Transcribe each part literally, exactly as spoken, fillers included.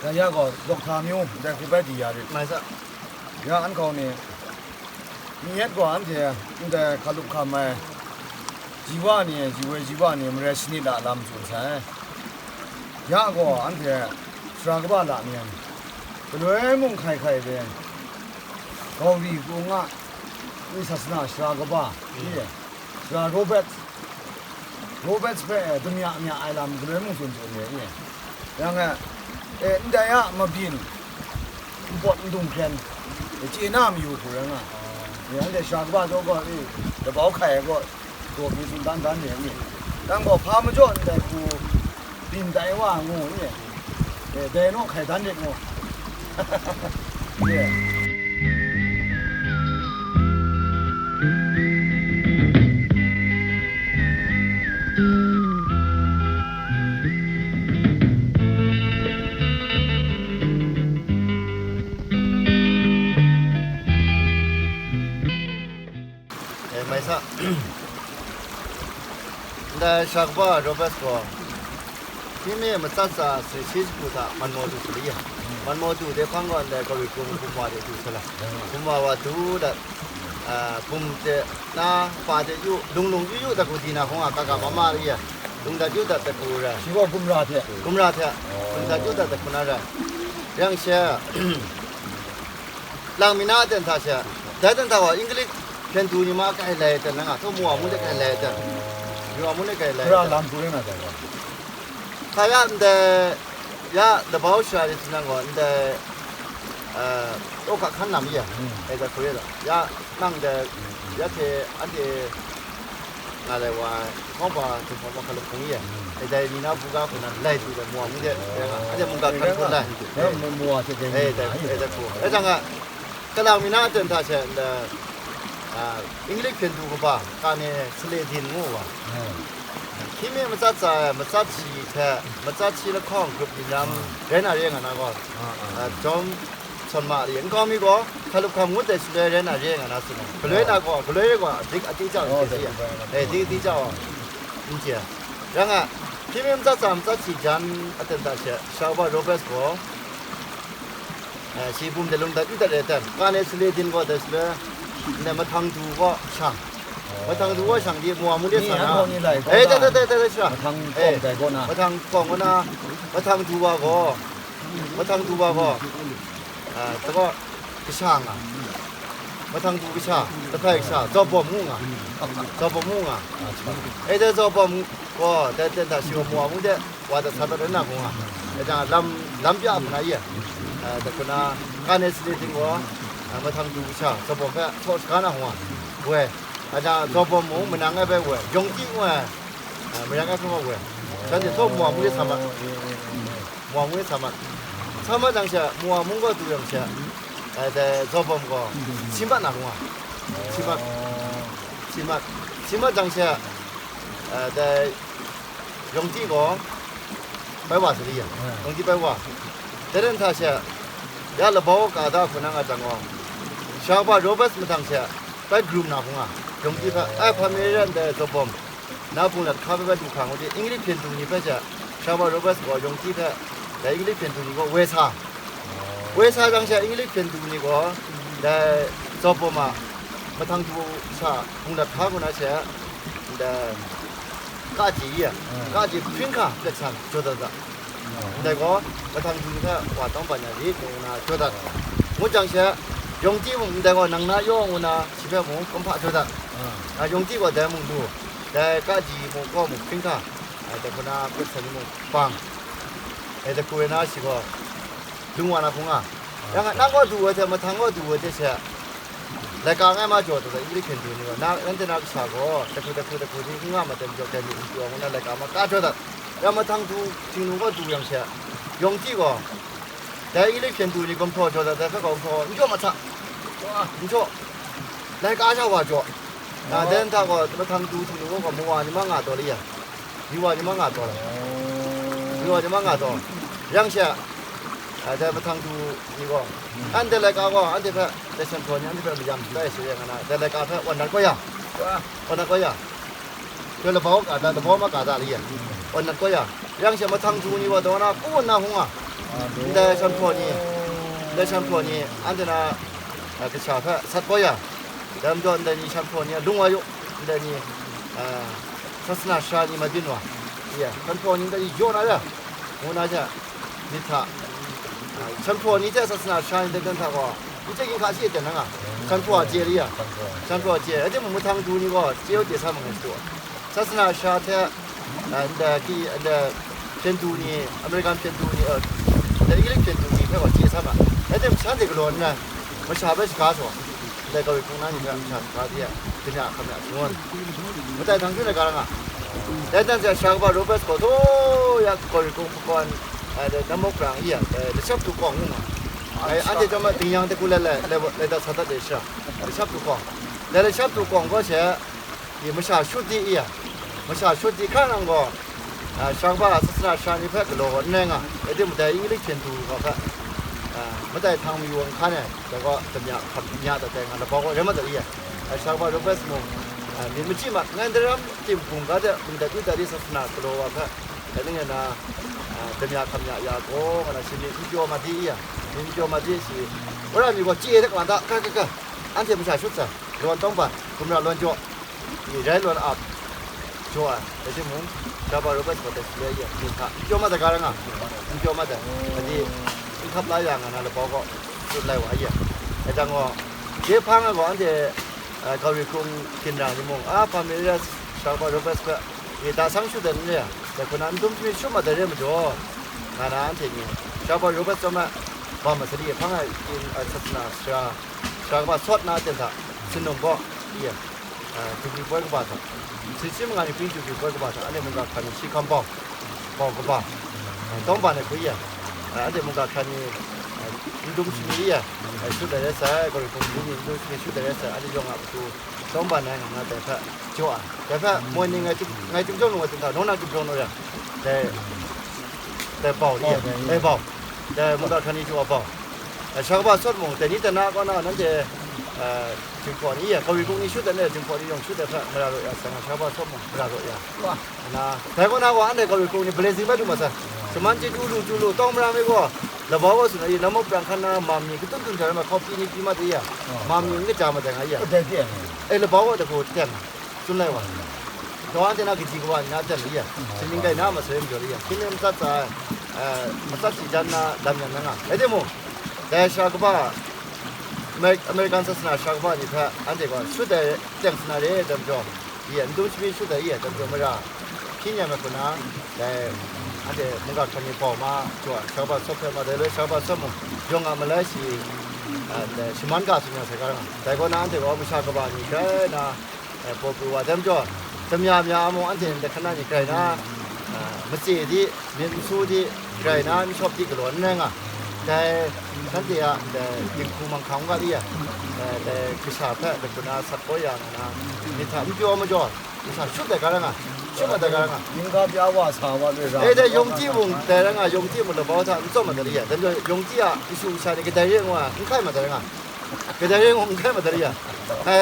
Ya, ya gaw, Dokta Myu, ndai hku bai di ya rit. Mai sa. Ya, an kau ni, n yet gaw anhte ndai hkalup hkam ai, ji wa ni, ji woi ji wa ni, marai sanit a lam tsun sai. Ya gaw, anhte sara kaba la ni, galoi mung hkai hkai de, Gauri Kunga, ni sasana sara kaba, ni, sara Robert, Robert hpe damya mya ai lam galoi mung tsun tsun ni, ni. Yang e, e, ndai a mabyin, npawt ndung hkren, e, chye na mayu hku rai nga. E, anhte sara kaba jaw gaw, e, dabau hkai ai gaw, daw mi tsun dan dan ni, ni. Nang gaw hpa majaw ndai hku byin tai wa ngu, ni. E, dai naw hkai dan rit ngu. Ye. E, mai sa. Ndai sara kaba Robert gaw, hpyi mi matsat tsa sumshi shagu hta manmaw du sa li ya. Manmaw du de hpang gaw ndai Gauri Kum hkum wa de du sa la. Hkum wa wa du dat, a, hkum de na pa de yu, lung lung yu yu dat hku di na hkawng a, ka ka ma ma li ya. Lung dat yu dat dat hku rai. Shi gaw gumra hte. Gumra hte. Lung dat yu dat dat hku na rai. Yang she, Lang mi na aten hta she, dai aten hta gaw English hpyen du ni ma kai lai aten, nang a, htaw mu wa mu de kai lai aten, mu wa mu de kai lai Hkra aten. Lam hku rai na dai gaw. Hka ya ndai, ya labau sara de htinang gaw ndai, eh, tawka hkan lam ya, Mm. e da hku ya da. Ya nang dai, ya hte anhte nga lai wa ai, hkawng hpa, hkum hpa, hkalup hkung ye, e dai mi na buga hku na lai du de, mu wa mu de, rai nga, anhte mungga hkan hkun lai. Rai nga, mu wa hte dai mi Eh, na dai, ye. Eh, dai hku. Rai jang a, kalang mi na aten hta she, nda, ah, English hpyen du kaba, ka ne Sale Din ngu wa. Hpyi mi matsat tsa ai, matsat shi hte, matsat shi lahkawng grup ni lam, rai na re nga na gaw, ah, Jawm Sawn ma li, nkau mi gaw, hkalup hkam ngut ai shaloi rai na re nga na tsun ai. Galoi na gaw, galoi re gaw, dik ati jau n chye si. Eh, dik ati jau, n chye. Rai nga, hpyi mi matsat tsa matsat shi jan aten hta she, Sara Robert gaw, eh, shi bum de lung dat n dat re ai ten, ka ne Sale Din gaw dai shaloi, ndai mahtang du gaw shang. Mahtang du gaw shang di, mu wa mu de sa na. Eh, dai, dai, dai, dai, dai, sha. Mahtang kawng dai gaw na. Mahtang kawng gaw na, mahtang du wa gaw, mahtang du wa gaw, ah, dai gaw, kasha nga. Mahtang du kasha, lahkai kasha, Zawbawm ngu nga. Zawbawm ngu nga. E dai Zawbawm gaw, dai ten hta shi gaw mu wa mu de, wa dat sa dat rai na hkung nga. E jang lam, lam pya hpung na ye. Eh, dai hku na, ka ne Sale Din gaw, eh, mahtang du kasha, Zawbawm hpe htaw shaga na hkung nga. Woi, e jang Zawbawm mung manang e bai woi, Yawng Ti ngu ai, eh, marang e hpe woi. Shanhte htaw mu wa mu de sa ma. Mu wa mu de sa ma. Sa ma jang she, mu wa mu gaw du yang she, eh, dai Zawbawm gaw, si mat na hkung nga. Si mat. Si mat. Si mat jang she, eh, dai Yawng Ti gaw, bai wa sa li ya. Yawng Ti bai wa. Dai ren hta she, ya labau ka da hku na nga jang gaw, Sara Robert mahtang she, bai grum na hkung nga. Yawng Ti hpe, ai hpa mi ran dai Zawbawm, na bung lat hka hpe bai du hkra ngu di, English hpyen du ni hpe she, Sara Robert gaw Yawng Ti hpe, dai English hpyen du ni gaw woi sa. Woi sa jang she, English hpyen du ni gaw, dai Zawbawm a mahtang du sha bung lat hka hku na she, dai, kaji, kaji hpring hka pret san jaw dat da. Ndai gaw, mahtang du ni hpe wa tawng ban ya rit, ngu na jaw dat. Ngut jang she, Yawng Ti mung ndai gaw nang na yaw ngu na, shi hpe mung kumhpa jaw dat. A, Yawng Ti gaw dai mung du, dai kaji mung kaw mung hpring hka, a, dai hku na pret san ni mung bang. E, dai hku rai na shi gaw, lung wa na hkung nga. Yang a, nang gaw du ai hte, mahtang gaw du ai hte she, laika ngai ma jaw dat, English hpyen du ni gaw, na, nanhte na kasha gaw, dai hku, dai hku, dai hku ni n nga ma ten jaw, dai ni n pyaw ngu na laika ma ka jaw dat. Ya mahtang du, Htingnu gaw du yang she, Yawng Ti gaw, dai English hpyen du ni gumhpraw jaw dat, dai hpe gaw gumhpraw n jaw ma hta, n jaw, laika sha wa jaw. Ya, dai nta gaw, mahtang du Htingnu gaw, gaw mawa ni ma nga taw li ya. Yu wa ni ma nga taw, yu wa ni ma nga taw, yang she, a, dai mahtang du ni gaw, anhte laika gaw, anhte hpe, dai shanhtaw ni anhte hpe mayam bai sha yang na, dai laika hpe wan dat kau ya, wan dat kau ya, dai labau ka da, labau ma ka da li ya, wan dat kau ya, yang she mahtang du ni gaw, daw na, kaw na hkung nga, Ndai shanhpaw ni, ndai shanhpaw ni, anhte na, a, kasha hpe sat kau ya, dai majaw ndai ni shanhpaw ni lung wa yu, ndai ni, a, sasana sara ni ma byin wa, ya, shanhpaw ni ndai ni yaw na ya, ngu na hte, myit hta, a, shanhpaw ni hte sasana sara ni ten ten hta gaw, n chye ginhka shi ten na nga, shanhpaw a chye li ya, shanhpaw a chye, rai timung, mahtang du ni gaw chye u chye sa ma nga shadu. Sasana sara hte, a, ndai ki, ndai hpyen du ni, American hpyen du ni, a, ndai English hpyen du ni hpe gaw chye sa ma. Rai tim, shanhte galaw nna, masha hpe shaga sa, ndai Kauri hpung na ni hpe masha shaga de, damya hkamya shangun. Matai htang hkrin ai ga ra nga. Dai dan hte Sara kaba Roberts gaw, htaw ya Kauri hpung hpakawn, a, dai Namok Prang iya, dai Lashap Tu Kawng ngu nga. Ai, anhte chyawm ai dingyang hte ku let lai, lai, lai dat sa dat ai sha, Lashap Tu Kawng. Dai Lashap Tu Kawng gaw she, i masha shut di iya, masha shut di hkra nang gaw, a, sara kaba sasana sara ni hpe galaw gaw n rai nga, rai timung, dai English hpyen du gaw hpe, a, matai htang mayu ai nhkan e, dai gaw damya hkam ya dat ai nga, labau gaw rai mat dat i ya, a, sara kaba Roberts mung, a, myit machyi mat, ngai daram tim hpung ga de, mung dat yu dat di sasana galaw wa hpe, dai ning e na, a, damya hkam ya ya gaw, nga na shi myit n pyaw mat di i ya, myit n pyaw mat di shi, wora mi gaw chye hte kama da, kai, kai, kai, anhte masha shut sai, lawn tawng ban, gumra lawn jaw, i rai lawn ap jaw ai, rai timung, Sara kaba Roberts gaw dai shaloi e, myit hta n pyaw mat ai ga ra nga, n pyaw mat ai, adi, n hkap la ya nga na labau gaw, tsun lai wa ye. Dai jang gaw, je hpang ai gaw, anhte, a, Kauri hpung ginra ni mung, a, Palmyra Sara kaba Roberts hpe, i, da sang shut ai n re ai, dai hku na n dum shani shut mat ai re majaw, nga na anhte ni, Sara kaba Roberts chyawm ai, bam ai sali, hpang ai, in, a, sasana sara, sara kaba sawt na ten hta, sinum gaw, i, a, Jubilee poi kaba hta, sumshi manga ni hpyi Jubilee poi kaba hta, anhte mungga hkra ni shi hkam bau, bau kaba, a, tawng ban ai hku ya, a, anhte mungga hkra ni, a, n dum shani ya, a, shut ai rai sai, Kauri hpung ni n dum shani shut ai rai sai, anhte yawng a matu tawng ban ai nga nga dai hpe jaw ai. Dai hpe moi ni ngai tim, ngai tim jawng lu ai tim hta, nawng na tim jawng lu yang, dai, dai bau ni ya, dai bau, dai mungga hkra ni jaw ai bau. A, sara kaba sawt mung, dai ni dai na kaw na nanhte, a, Jinghpaw ni, iya, Kauri hpung ni shut ai, Jinghpaw ni yawng shut ai hpe mara raw ya sai nga, sara kaba sawt mung mara raw ya. Na, dai kaw na gaw, anhte Kauri hpung ni blessing bai lu ma sai. Shaman chyeju lu chyu lu, tawng mara mi gaw, labau gaw tsun ai, Namok Prang hkan na mam ni, katun tun hta rai ma, hkawpyi ni pyi mat ai ya, mam ni n kaja mat ai nga ya. E, labau gaw dai hku teng, tsun lai wa. Daw anhte na kaji kawa ni na teng ai ya, shaning kai na ma sai majaw ai ya, hkying mi matsat tsa ai, e, matsat shi jan na lam yan na nga. Rai timung, dai sara kaba, Amer-, American sasana sara kaba ni hpe anhte gaw shut ai teng sana re ai majaw, i, n dum shani shut ai i ai majaw, mara hpyi nem ai hku na, dai anhte mungga hkra ni bau ma jaw, sara kaba sawt hpe ma, dai loi sara kaba sawt mung, yawng a malai shi, a, dai shaman ga tsun ya sai ga ra nga. Dai kaw na anhte gaw masha kaba ni grai na, e, paw pru wa, dai majaw, damya mya a mung, anhte ndai hkana ni grai na, a, matse di, myit n su di, grai na n shawp di galaw n rai nga, dai shanhte a, dai dinghku manghkang ga di ya, dai, dai kasha hpe dai hku na sat kau ya nga na, myit hta n pyaw majaw, masha shut ai ga ra nga, shut mat ai ga ra nga. Yingga pya wa sa wa re ra. E, dai yawng ti mung, dai ra nga, yawng ti mung labau hta n tsawm mat ai ya, dai majaw yawng ti a kashu kasha ni kadai re ai ngu a, n hkai mat ai ra nga. Kadai re ngu n hkai mat ai ya. E,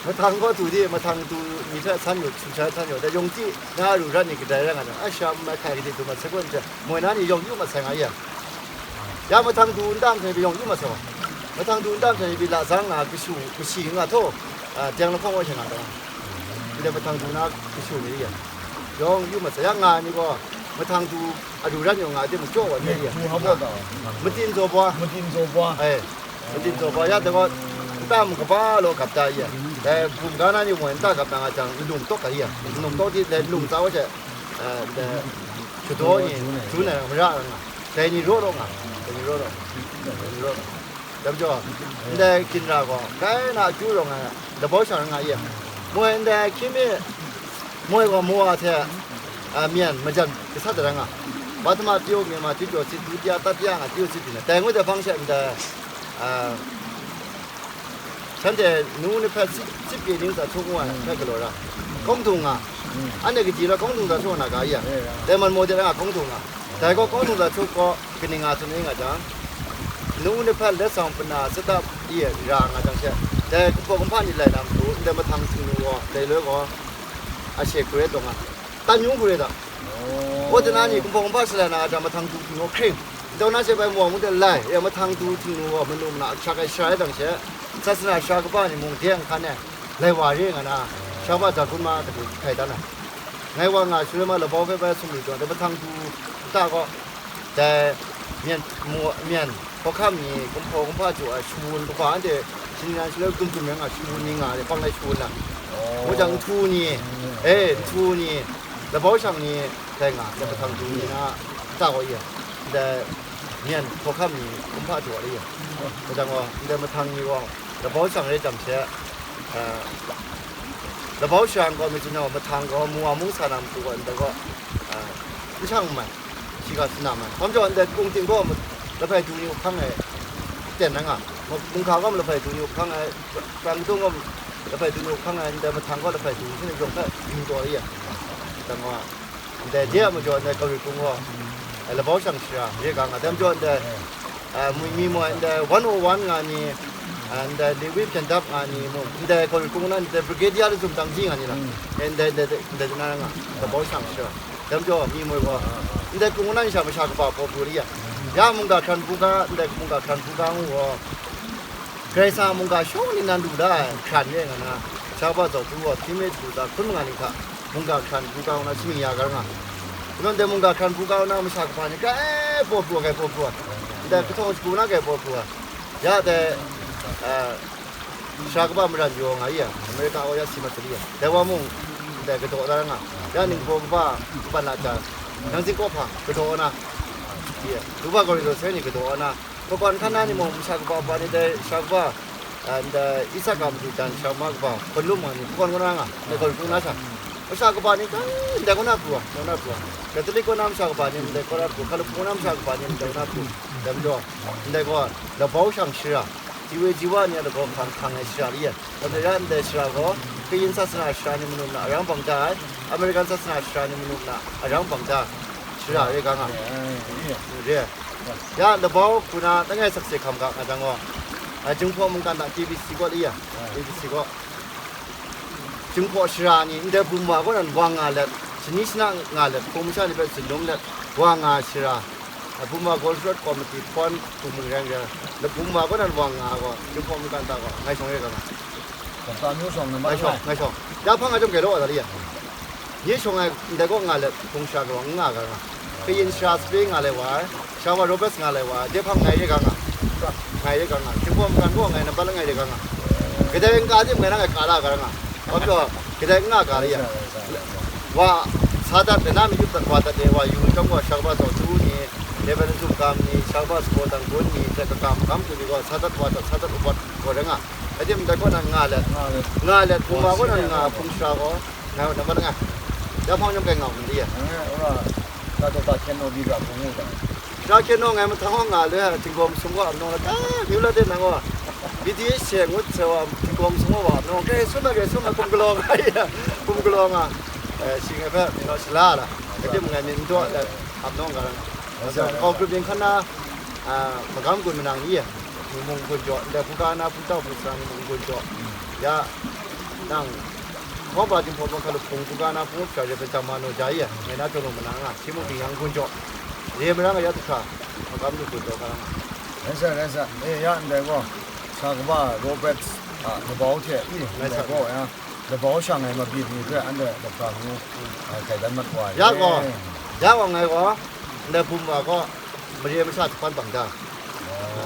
mahtang gaw du di, mahtang du ni hte san yu, sumsha san yu, dai yawng ti na ru rat ni kadai rai nga jang, a sha n mai hkai kade du mat sai gaw n hte, moi na ni yawng yu mat sai nga ya. Ya mahtang du n tam hte ni pyi yawng yu mat sai wa. Mahtang du n tam hte ni pyi la zang nga kashu, kashi nga htaw, a, teng lahkawng wa hte nga taw. Ndai mahtang du na kashu ni ya, yawng yu mat sai, ya nga ai ni gaw, mahtang du a ru rat ni nga ai timung, jaw wa ni ya. Matin zaw bwa. Matin zaw bwa. E, matin zaw bwa, ya dai gaw, nta mung kaba law gap da ya. Dai bum ga na ni moi nta gap na nga jang, nlung tawk ga ya. Nlung tawk di, dai nlung tsa wa hte, e, dai shadaw ni, jun ai mara nga. Dai ni raw raw nga, dai ni raw raw, dai ni raw raw. Dai majaw, ndai ginra gaw, grai na akyu rawng ai, labau sha nga ye. Moi ndai hkying mi, moi gaw mawa hte, a, myen majan gasat ai nga. Pahtama pyaw, myit ma, tut pyaw sit, dutiya, tatiya nga, pyaw sit pyi na. Dai ngut ai hpang she ndai, a, shanhte nu ni hpe sit, sit pyi ning za htuk ngu ai hpe galaw ra, kawng dung nga, anhte kaji la kawng dung za htuk na ga ya, dai man maw de nga kawng dung nga, dai gaw kawng dung za htuk gaw kaning nga tsun nga jang, nu ni hpe let sang pana sat da i ra nga jang she, dai kumhpaw kumhpa ni lai na matu, ndai mahtang htingnu gaw, dai loi gaw, a she hkru ai taw nga, tan yung hkru ai ta, kaw dana ni kumhpaw kumhpa shalai na a jang mahtang du htingnu hkring, Ntau na she bai mung mung de lai, ya mahtang du htingnu gaw manu mana ahkyak ai shara ai dang she, sasana shara kaba ni mung de nhkan e, lai wa re nga na, shara kaba za gun ma hta du hkai dan ai. Ngai wa nga shaloi ma labau hpe bai sumri tawn, dai mahtang du nta gaw, dai myen, mu-, myen, hkawhkam ni, kumhpaw kumhpa jaw ai, shawun kaba anhte, shingnan shaloi dum dum rai nga, shawun ni nga, dai bang lai shawun na. Ngu jang, nhtu ni, eh, nhtu ni, labau shang ni, dai nga, dai mahtang du ni na, nta gaw ya, dai myen, hkawhkam ni, kumhpa jaw ai ya. Ngu jang gaw, dai mahtang ni gaw, labau shang re jang she, eh, labau shang gaw, mi tsun gaw, mahtang gaw, mu wa mung sa na matu gaw, ndai gaw, eh, n shang mai, shiga shana mai. Hkam jaw, ndai kungting gaw, lahpai du ni uhkang ai, ten na nga, mung-, mungga gaw, lahpai du ni uhkang ai, prang tung gaw, lahpai du ni uhkang ai, ndai mahtang gaw, lahpai du ni hte yawng hpe yu taw ai ya. Dang wa, ndai de a majaw, ndai Kauri Kung gaw, eh, labau shang shara, re ga nga, dai majaw, ndai, ah, mi, mi moi, ndai one oh one nga ni, ah, ndai Lewi hpyen dap nga ni mung, ndai Kauri Kung na, ndai Brigadier Lajum Tangji nga ni la, eh, ndai, ndai, ndai, ndai na nga, labau shang shara, dai majaw, mi moi gaw, ndai Kung na ni sha masha kaba paw pru li ya, ya mungga hkran buga, ndai mungga hkran buga ngu gaw, Karai Kasang a mungga shawng ningnan lu da ai hkran re nga na, sha kaba zaw tu gaw, hpyi mi hku tsa hkun manga ni hta, mungga hkran buga ngu na shamin ya ga nga. Anhte mungga hkran buga ngu na masha kaba ni grai paw pru ai, grai paw pru ai. Ndai kahtawng shagu na grai paw pru ai. Ya dai, eh, sha kaba maran yaw nga i a, Amerika aw ya si mat sali a. Dai wa mung, ndai kadaw da nga. Ya ningbaw kaba, kaba la ja. Nang zingkawp hpa, kadaw na. Iya, luba gawri zaw sai ni kadaw na. Hpakawn hkan na ni mung, masha kaba kaba ni dai sha kaba, ah, ndai Isak a matu jan sha ma kaba, hkawn lum ma ni hpakawn kaw na nga, ndai gaw hkung na sha. Masha kaba ni kai, ndai kaw na pru ai, ndai kaw na pru ai. Katolik kaw na masha kaba ni, ndai kaw na pru, hkalup kaw na masha kaba ni, ndai kaw na pru, ndai majaw, ndai gaw, labau shang shara, ji we ji wa ni a lagaw hkang hkang ai shara li yan. Dai re ai ndai shara gaw, kayin sasana shara ni manu na arang bang da ai, American sasana shara ni manu na arang bang da ai shara re ga nga. Re ai. Ya, labau hku na langai sakse hkam ga nga jang gaw, a, Jinghpaw mungkan hta K B C kaw li ya, K B C kaw. Jinghpaw shara ni ndai bum wa kaw nan wa nga let, shani shana nga let, hpung masha ni hpe zunlum let, wa nga ai shara, a, bum wa gaw rawt kawm mati hpawn hku mung rai n rai, bum wa kaw nan wa nga ai gaw, Jinghpaw mungkan hta gaw, ngai shawng re ga nga. Ngai shawng, ngai shawng. Ya hpang a chyawm grai law wa da li ya. Nye shawng ai ndai kaw nga let, hpung shara gaw n nga ga nga. Kayin shara sape nga lai wa ai, sha wa Roberts nga lai wa ai, de hpang ngai re ga nga. Ngai re ga nga. Jinghpaw mungkan gaw ngai nambat langai re ga nga. Kadai n ka tim ngai na ngai ka la ga nga. Hpa pyaw, kadai n nga ga re ya. Wa sa dat, lana mi yup dat wa dat de wa yu chyawm gaw, sha kaba zaw tu ni, Reverend Zum Kam ni, sha kaba Sagaw Dang Gun ni, hte kaka magam tu ni gaw, sa dat wa dat, sa dat wa dat gaw rai nga. Rai tim, ndai kaw nan nga let, nga let, bum wa kaw nan nga, hpung shara gaw, ngai wa nambat langai. Ya hpang yawng kai nga u ni? Ngai wa, ka taw ta hkyen naw di ga hpung ngu ga. Shara hkyen naw ngai mahtang wa nga le, Jinghpaw masum gaw ap naw la, ka, myu la de nang gaw. B T H she ngut se wa, Jinghpaw masum gaw wa ap naw, grai sum ai, grai sum ai, hkum galaw nga ya, hkum galaw nga. Eh, shi ngai hpe, naw shala la, rai tim ngai myit n daw let, ap naw nga. Kau grup yin hkan na, ah, magam gun manang ni, ni mung gun jaw, ndai hpungga na hpungtau hpung sara ni mung gun jaw. Ya, nang, hkawm ba Jinghpaw mung hkalup hpung hpungga na hpung up sha re hpe jang ma naw ja i, ngai na jaw lu manang nga, shi mung ting yang gun jaw. Re marang a ya du hkra, magam lu gun jaw ga nga. Rai sa, rai sa. E, ya ndai gaw, sa kaba Robert, a, labau hte, i, ndai gaw, ya. Labau shang ai mabyin ni hpe anhte lapra ngu, a, hkai dan mat wa ai. Ya gaw, ya gaw ngai gaw, ndai bum wa gaw, mare masha htaban bang da.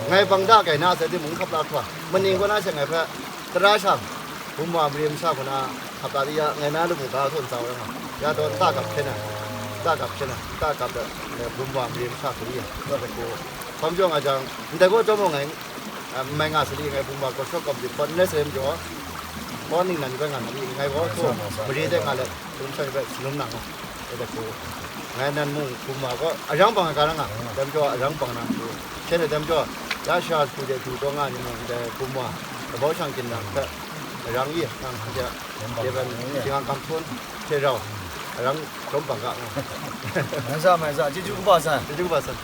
Ngai bang da kai na sai timung, hkap la hkra. Maning kaw na she ngai hpe, tara shang, bum wa mare masha kaw na, hkap la di ya, ngai na lamu ga htawn tsau ai nga. Ya taw, ta gap hkyen ai, ta gap hkyen ai, ta gap dat, ndai bum wa mare masha kaw ni, hkap la hkra. Hkawm jaw nga jang, ndai gaw chyawm gaw ngai, a, n mai nga sali ngai bum wa gaw shawk kawm di hpawt n rai sai majaw, hpawt ningnan ni bai nga na di, ngai gaw so, mare de nga let, bum sha ni bai shanum na nga, dai hku, ngai nan mung bum wa gaw arang bang ai ga ra nga, dai majaw arang bang na hku, hkyen ai dai majaw, ya sha hku de du taw nga ni mung, dai bum wa, labau shang ginlang hpe, arang i, nang hku de, dai ban, dingang kam hpun, hte rau, arang chyawm bang ga nga. Mai sa, mai sa, chyeju kaba san. Chyeju kaba san.